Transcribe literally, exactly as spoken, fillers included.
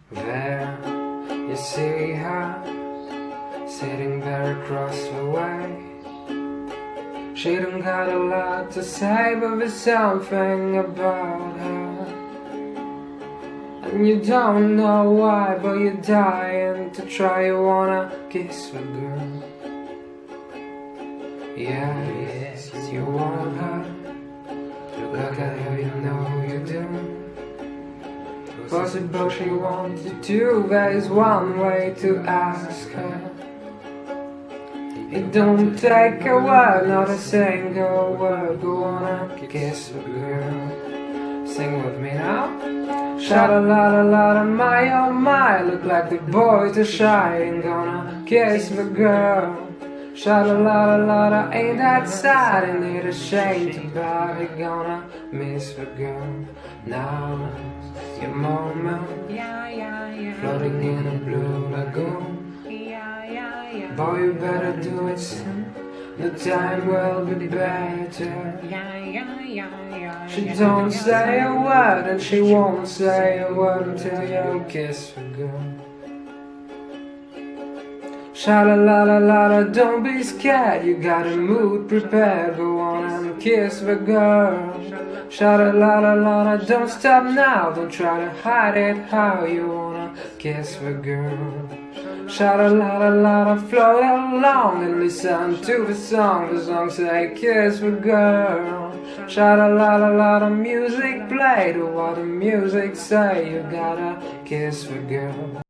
There you see her, sitting there across the way. She don't got a lot to say, but there's something about her. And you don't know why, but you're dying to try. You wanna kiss the girl. Yeah, yes, you want her. Look at her, you know you do. Possible she wanted to. There is one way to ask her. It don't take a word, not a single word. Go on and kiss the girl. Sing with me now. Sha la la la la la, my oh my. Look like the boys are shy and gonna kiss the girl. Sha la la la la la, ain't that sad? And it a shame to bad, we gonna miss the girl. Now is your moment. Yeah, yeah, yeah. Floating in a blue lagoon. Yeah, yeah, yeah. Boy, you better do it soon. The time will be better. Yeah, yeah, yeah, yeah. She don't say a word, and she won't say a word until you kiss the girl. Sha la la la la la, don't be scared, you got a mood prepared. Go on and kiss the girl. Sha la la la la la, don't stop now, don't try to hide it. How you wanna kiss the girl? Sha la la la la la, float along and listen to the song. The song say kiss the girl. Sha la la la la, the music play, do what the music say. You gotta kiss the girl.